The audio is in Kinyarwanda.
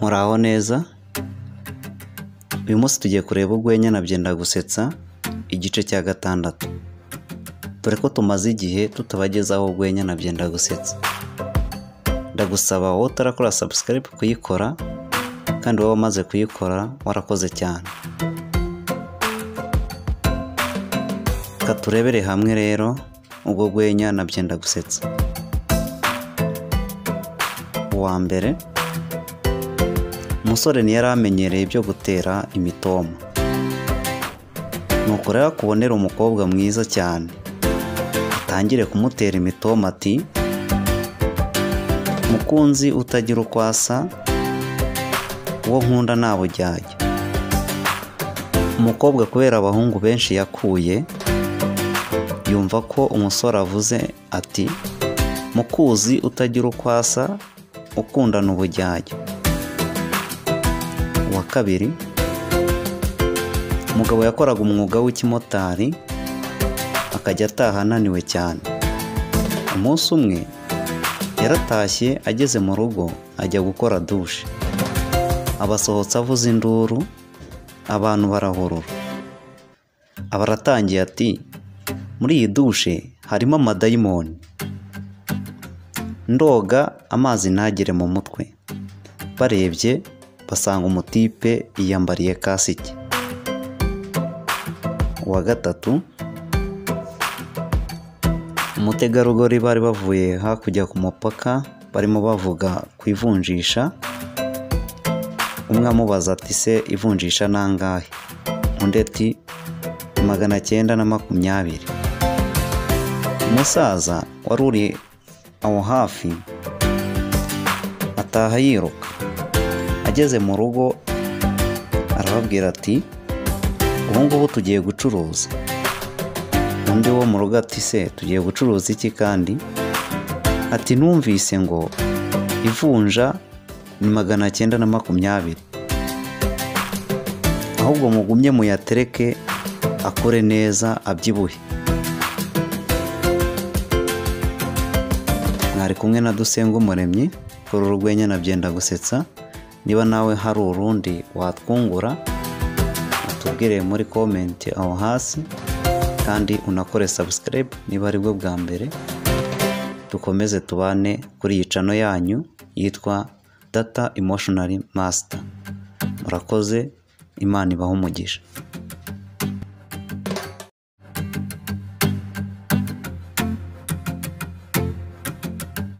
Muraho neza, uyu munsi tugiye kureba urwenya na Byendagusetsa igice cya gatandatu, dore ko tumaze igihe tutabagezaho urwenya na Byendagusetsa. Ndagusaba wowe utarakora subscribe kuyikora, kandi wowe wamaze kuyikora warakoze cyane. Reka turebere hamwe rero urwo rwenya na Byendagusetsa. Uwa mbere, umusore ntiyari amenyereye ibyo gutera imitoma, nuko rero akubonera umukobwa mwiza cyane atangire kumutera imitoma ati: mukunzi utagira uko asa, uwo nkunda nta bujyajya. Umukobwa kubera abahungu benshi yakuye, yumva ko umusore avuze ati: mukuzi utagira uko asa, ukundana ubujyajya. Uwa kabiri, umugabo yakoraga umwuga w'ikimotari, akajya ataha ananiwe cyane. Umunsi umwe yaratashye ageze mu rugo ajya gukora dushe, abasohotse avuza induru, abantu barahurura. Aba aratangiye ati: muri iyi dushe harimo amadayimoni, ndoga amazi ntagere mu mutwe. Barebye basanga umutipe yiyambariye kasike. Uwa gatatu, umutegarugori bari bavuye hakurya ku mupaka barimo bavuga ku ivunjisha, umwe amubaza ati: se ivunjisha nangahe? Undi ati: 920. Umusaza wari uri aho hafi ataha yiruka, ageze mu rugo arababwira ati: ubu ngubu tugiye gucuruza. Undi wo mu rugo ati: se tugiye gucuruza iki kandi? Ati: numvise ngo ivunja ni 920, ahubwo mugumye muyatereke akore neza abyibuhe. Mwari kumwe na Dusenga Umuremyi kuri urwenya na Byendagusetsa. Niba nawe hari urundi watwungura, utubwire muri comment aho hasi, kandi unakore subscribe niba aribwo bwa mbere. Dukomeze tubane kuri iyi channel yanyu yitwa Data Emotional Master. Murakoze, Imana ibahe umugisha.